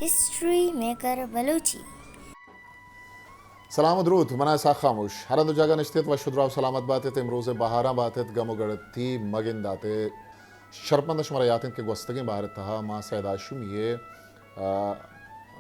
History maker Balochi. سلام و دروت، من اسحاق خاموش۔ ہر ہند و جاگہ نشتیت، وش و دراہ و سلامت باتیت، امروز بہاراں باتیت، گم و گڑتی مگنداتے۔ شرپمند شمارا یات انت کہ گوستگیں بہار تہا ما سید ہاشمی ء، آ،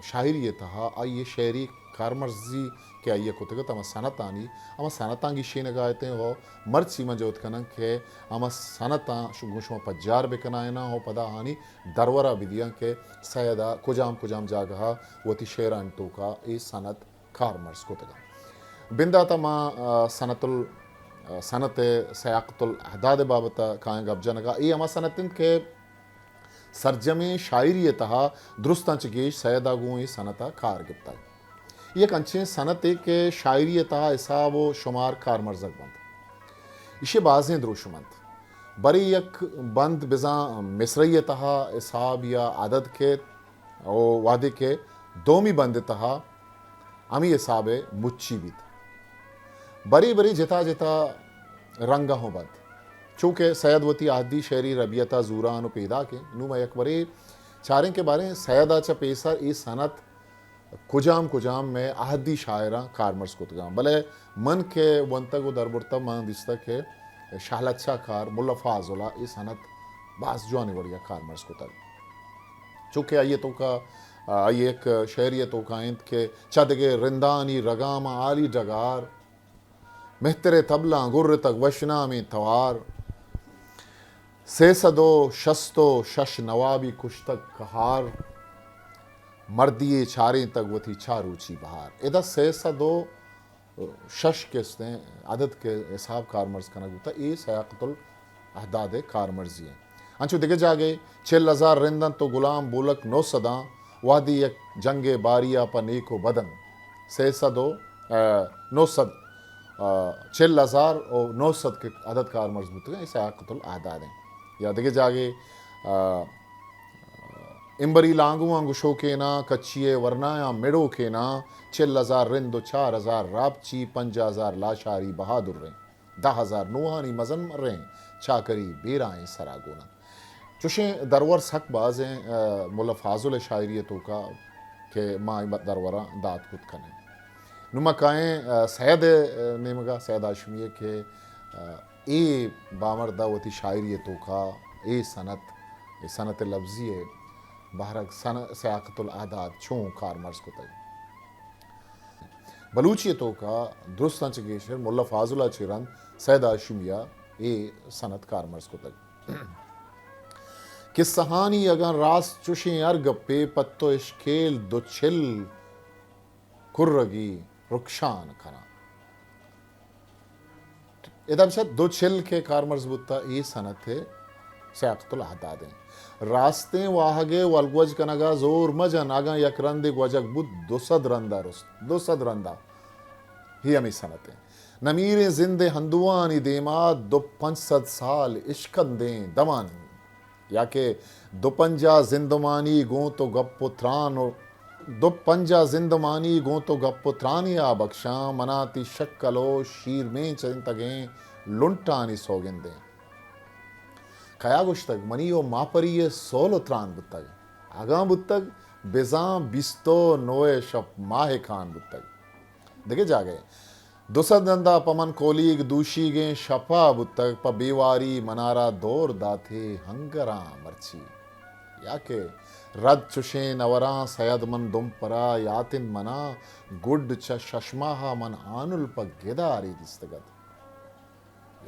شاعری تہا آئی شعری کارمرزی کہ آئی کتگت ہما صنعتانی، ہما صنعتاں گیشینگا اتیں ہو، مرچی من جہد کناں کہ ہما صنعتاں شو-، گوں شما پجار بکنائیناں ہو، پدا آنی درورا بدیاں کہ سید ء کجام کجام جاگہ ء وتی شعرانی توکا اے صنعت کارمرز کتگ۔ بندات ء ما، آ، صنعت ال-، آ، صنعت ء سیاقت الاعداد ء بابت ء کائیں گپ جنگ ء۔ اے ہما صنعت انت کہ سرجمیں شاعری ء تہا درستاں چہ گیش سید ء گوں اے صنعت ء کار گپتگ۔ یک انچیں صنعتے کہ شاعری ء تہا حساب و شمار کارمرزگ بنت۔ ایشی بازیں دروشم انت۔ برے یک بند بزاں مصرعی ء تہا حساب یا عدد کیت، او وہدے کہ دومی بند ء تہا ہمے حساب ء مچی بیت۔ برے برے جتا جتا رنگ ء ہوں بنت۔ چونکہ سید وتی عہدی شعری ربیت ء زوران و پیداک انت۔ نوں ما یک برے چاریں کہ باریں سید ء چہ پیسر اے صنعت کجام کجام مئے عہدی شاعراں کارمرز کتگاں، بلے من کہ ونتگ و دربرتگ، من دیستگ کہ شہلت شاہ کار، ملا فاضل ء اے صنعت باز جوانیں وڑیا کارمرز کتگ۔ چونکہ آئی ء توکا، آ، آئی ء یک شعری ء توکا انت کہ چہ دگہ رندانی رگام ء عالی ڈگار، مہتر ء تبلاں گرتگ وشنامیں توار، سئے سد و شست و شش نوابی کشتگ کہار، مردی ء چارینتگ وتی چاروچی بہار۔ ادا سئے سد و شش کہ استیں عدد کہ حساب کارمرز کنگ بوتا، اے سیاقت الاعداد ء کارمرزی انت۔ انچو دگہ جاگہے چل ہزار رند انت و گلام بولک نو سداں، وہدی یک جنگ ء باری ء پہ نیک و بد انت۔ سئے سد و، ء، نو سد، ء، چل ہزار و نو سد کہ عدد کارمرز بوتگ انت، اے سیاقت الاعداد انت۔ یا دگہ جاگہے، ء، امبری لانگواں گشوکیناں، کچی ء ورنایاں مڑوکیناں، چل ہزار رند و چار ہزار راپچی، پنجاہ ہزار لاشاری بہادریں، دہ ہزار نوہانی مزن مریں، چاکری بیرائیں سرا گون انت۔ چوشیں درور سک بازیں، ء، ملا فاضل ء شاعری ء توکا کہ ما اے دروراں دات کت کنیں۔ نوں ما کائیں، ء، سید ء نیمگا، سید ہاشمی ء کہ، ء، اے بامرد ء وتی شاعری ء توکا اے صنعت، اے صنعت لفظی ء بہرگ سن-، سیاقت الاعداد چون کارمرز کتگ۔ بلوچی ء توکا درستاں چہ گیشتر ملا فاضل ء چہ رند سید ہاشمی ء اے صنعت کارمرز کتگ۔ قصہانی اگاں راست چوشیں ہر گپے، پہ تو اشکیل دو چل کرگی رکشان کناں۔ ادا بچار دو چل کہ کارمرز بوتا، اے صنعت سیاقت الاعداد انت۔ راستیں واہگ ء ولگوج کنگا زور مجن، اگاں یک رندے گوجگ بوت، دو سد رندا رست، دو سد رندا۔ ہی ہمے صنعت انت۔ نمیریں زند ء ہندوانی دیما دو پنچ سد سال اشکندیں دمان۔ یا کہ دو پنجاہ زندمانی گوں تو گپ و تران و، دو پنجاہ زندمانی گوں تو گپ و ترانی آ بکشاں، منا تی شکل و شیرمیں چنتگیں لنٹانی سوگندیں۔ کیا گوشتگ، منی و ماپری ء سول و تران بوتگ۔ اگاں بوتگ، بزاں بیست و نوئے شپ ماہ کان بوتگ۔ دگہ جاگہے دو سد نندا پہ من کولیگ دوشیگیں شپا بوتگ، پہ بیواری منارا دور داتے ہنگراں مرچی۔ یا کہ رد چشیں نوراں سید من دم پرا یاتن منا، گڈ چہ شش ماہا من آنل پہ گداری دیستگت۔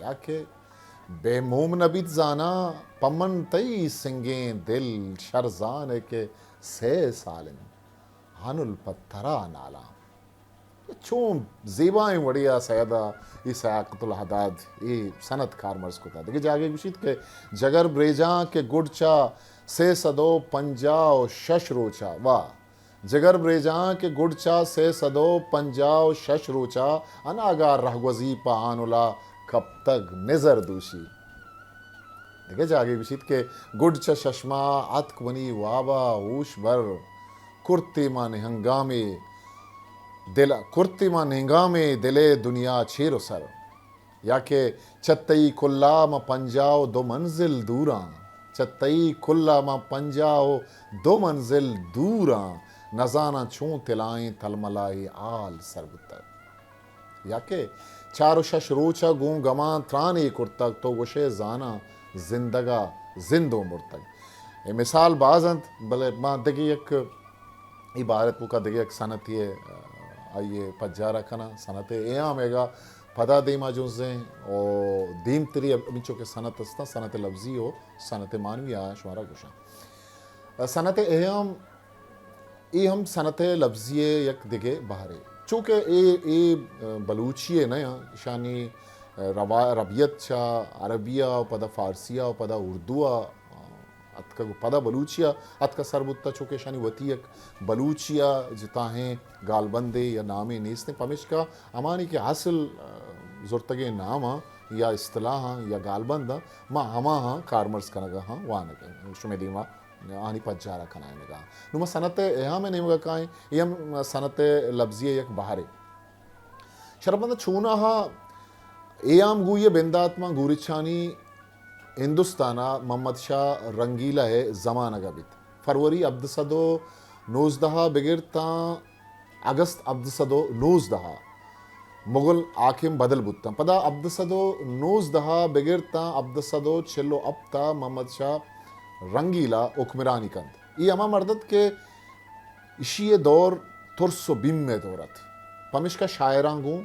یا کہ بے موم نبیت زاناں، پہ من تئی سنگیں دل شر زانے کہ سئے سال انت ہنل پہ ترا نالاں۔ چون زیبائیں وڑے ء سید ء اے سیاقت الحداد اے صنعت کارمرز کتا۔ دگہ جاگہے گوشیت کہ جگر بریجاں کہ گڈ چہ سئے سد و پنجاہ و شش روچا، واہ، جگر بریجاں کہ گڈ چہ سئے سد و پنجاہ و شش روچا اناگاہ رہگوزی پہ آنلا کپتگ نزر دوشی۔ دگہ جاگہے گوشیت کہ گڈ چہ شش ماہ اتک منی وابا ہوش بر، کرتے ماں نہنگامے دل، کرتے ماں نہنگامے دلے دنیا چیر و سر۔ یا کہ چہ تئی کلا ماں پنجاہ و دو منزل دوراں، چہ تئی کلا ماں پنجاہ و دو منزل دوراں، نزاناں چون تلائیں تلملائی حال سر بوتگ۔ یا کہ چار و شش روچ ء گوں گمان ترانے کرتگ، تو گوشے زاناں زندگ ء زند و مرتگ۔ اے مثال باز انت، بلے ما دگہ یک، اے بارت بوکا دگہ یک صنعتے ء، آئی ء پجارہ کناں، صنعت ایام ایگا پدا دیما جنزیں و دیمتری ہمینچو کہ صنعت استاں، صنعت لفظی و صنعت معنوی آ شمارا گوشاں۔ صنعت ایام، اے ہم صنعت لفظی ء یک دگہ بہرے۔ چونکہ اے، اے بلوچی ء نہ آں، ایشانی روا-، ربیت چہ عربی ء و پدا فارسی ء و پدا اردو ء اتکگ و پدا بلوچی ء اتکگ سر بوتگ، چونکہ ایشانی وتی یک بلوچی ء جتاہیں گالبندے یا نامے نیست انت، پمیشکا ہمانی کہ اصل، آ، زرتگیں نام آں یا اصطلاح آں یا گالبند آں، ما ہماہاں کارمرز کنگ ء ہاں وانگ ء شمے دیما آنی پجارہ کنائینگا۔ نوں ما صنعت ایام ء نیمگا کائیں، اے ہم صنعت لفظی ء یک بہرے۔ شرپمند، چوناہا ایام گوئی ء بندات ماں گوریچانی ہندوستان ء محمد شاہ رنگیلہ ء زمانگ ء بیت۔ فروری ہبدہ سد و نوزدہ ء بگر تاں اگست ہبدہ سد و نوزدہ ء مغل حاکم بدل بوتاں۔ پدا ہبدہ سد و نوزدہ ء بگر تاں ہبدہ سد و چل و ہپت ء محمد شاہ رنگیلہ حکمرانی کنت۔ اے ہما مرد ات کہ ایشی ء دور ترس و بیم ء دور ات، پمیشکا شاعراں گوں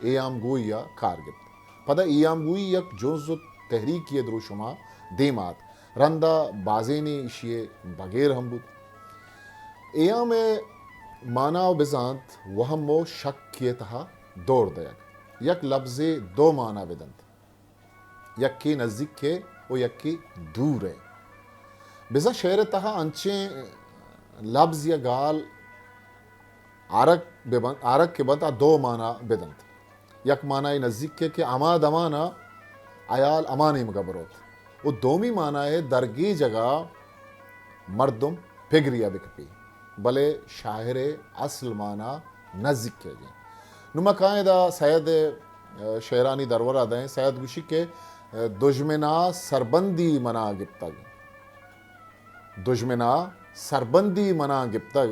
ایام گوئی ء کار گپت۔ پدا ایام گوئی یک جنز و تحریکی ء دروشم ء دیم ء ات۔ رند ء بازینے ایشی ء بگیر ہم بوت۔ ایام ء مانا و بزانت وہم و شک ء تہا دور دئیگ۔ یک لبزے دو مانا بدنت، یکے نزیک ء و یکے دور ء۔ بزاں شعر ء تہا انچیں لبز یا گال آرگ بہ بنت، آرگ کہ بنت، آ دو مانا بدنت۔ یک مانائے نزیک ء کہ ہما دمان ء ہیال ہما نیمگ ء بروت و دومی مانائے درگیجگ ء مردم پگری ء بکپی، بلے شاعر ء اصل مانا نزیک ء گیں۔ نوں ما کائیں ادا سید ء شعرانی درور ء دئیں۔ سید گوشی کہ دژمن ء سربندی منا گپتگ۔ دژمن ء سربندی منا گپتگ،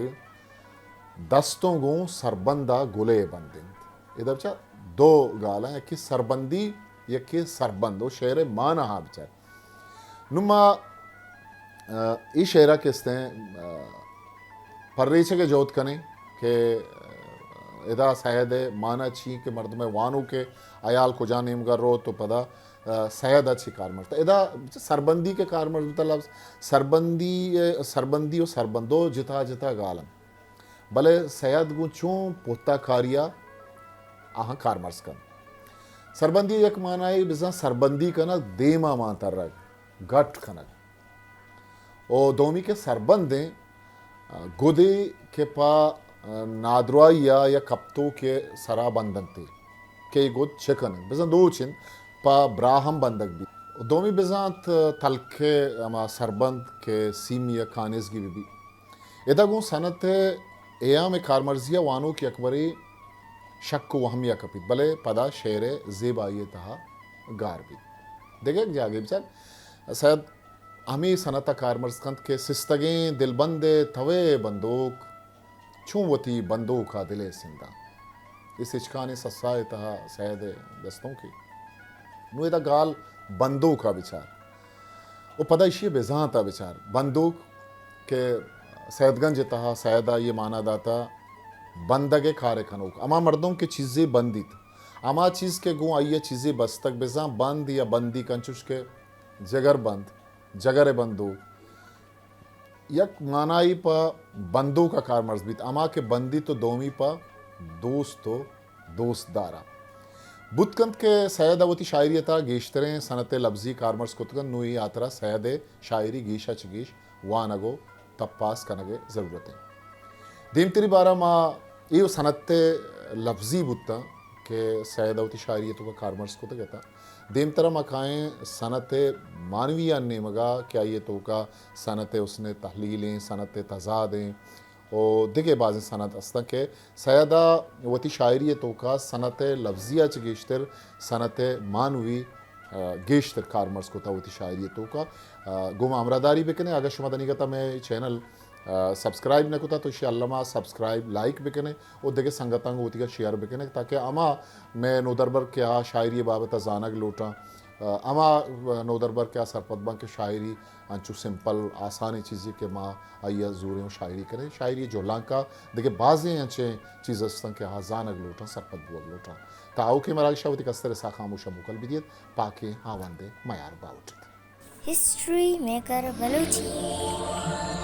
دستوں گوں سربند ء گلے بند انت۔ ادا بچار دو گالاں، یکے سربندی، یکے سربند۔ و شعر ء مانا ہا بچار۔ نوں ما، آ، اے شعر ء کہ استیں، آ، پریچگ ء جہد کنیں کہ، آ، ادا سید ء مانا چی کہ مردم ء وانوک ء ہیال کجا نیمگ ء روت و پدا، آ، سید ء چی کارمرز۔ ادا سربندی کہ کارمرز بوتا لفظ، سربندی، سربندی و سربند دو جتا جتا گال انت۔ بلے سید گوں چون پہتہ کاری ء آہاں کارمرز کنت۔ سربندی ء یک مانائے بزاں سربندی کنگ، دیما مان ترگ، گٹ کنگ۔ و دومی کہ سربندیں، آ، گدے کہ پہ، آ، نادراہی ء یا کپتوک ء سرا بند انت کہ اے گد چہ کن انت، بزاں دوچ انت پہ براہ ہم بندگ بیت۔ و دومی بزاں ات تلک ء ہما سربند کہ سیمی ء کانزگی بہ بیت۔ ادا گوں صنعت ء ایام ء کارمرزی ء وانوک یکبرے شک و وہمی ء کپیت، بلے پدا شعر ء زیبائی ء تہا گار بیت۔ دگہ یک جاگہے بچار، سید ہمے صنعت ء کارمرز کنت کہ سستگیں دلبند ء توئے بندوک، چون وتی بندوک ء دل ء سنداں۔ اے سچکانیں سسا ء تہا سید ء دستونکے۔ نوں ادا گال بندوک ء بچار۔ و پدا ایشی ء بزانت ء بچار۔ بندوک کہ سید گنج ء تہا سید ء آئی ء مانا داتا بندگ ء کار ء کنوک۔ ہما مردم کہ چیزے بندیت۔ ہما چیز کہ گوں آئی ء چیزے بستگ، بزاں بند یا بندیک انچوش کہ جگر بند، جگر ء بندوک۔ یک مانائی پہ بندوک ء کارمرز بیت، ہما کہ بندیت و دومی پہ دوست و دوست دار ء۔ بوت کنت کہ سید ء وتی شاعری ء تہا گیشتریں صنعت ء لبزی کارمرز کت کنت، نوں اے ہاترا سید ء شاعری گیش ء چہ گیش وانگ و تپاس کنگ ء ضرورت انت۔ دیمتری بارہ ما اے و صنعت ء لبزی بوتاں کہ سید ء وتی شاعری ء توکا کارمرز کتگ اتاں۔ دیمترا ما کائیں صنعت معنوی آن نیمگا کہ آئی توکا صنعت حسن تحلیلیں، صنعت تضادیں و دگہ بازیں صنعت استاں کہ سید ء وتی شاعری توکا صنعت لفظی ء چہ گیشتر صنعت معنوی، آ، گیشتر کارمرز کتا وتی شاعری توکا۔ آ، گوں ما ہمراہداری بکنے، اگر شما دنیگتا مئے چینل سبسکرائب نہ کتا تو شی الما سبسکرائب، لائک بکنے اور دگہ سنگتاں کو وتیگا شیئر بکنے تاکہ اما میں نودربر کیا شاعری بابت زانگ لوٹاں، اما نودربر کیا سرپد باں کہ شاعری انچو سمپل آسانی چیزی کہ ما آئی زوریں و شاعری کریں۔ شاعری جولانکا دگہ بازیں انچیں چیز استن کہ آ زانگ لوٹاں، سرپد بوگ لوٹاں۔ تا آؤکیں مراگشا وتی کستر سا خاموشا موکل بدیت، پاکیں ہاوندے میار باوٹت۔ History maker Balochi.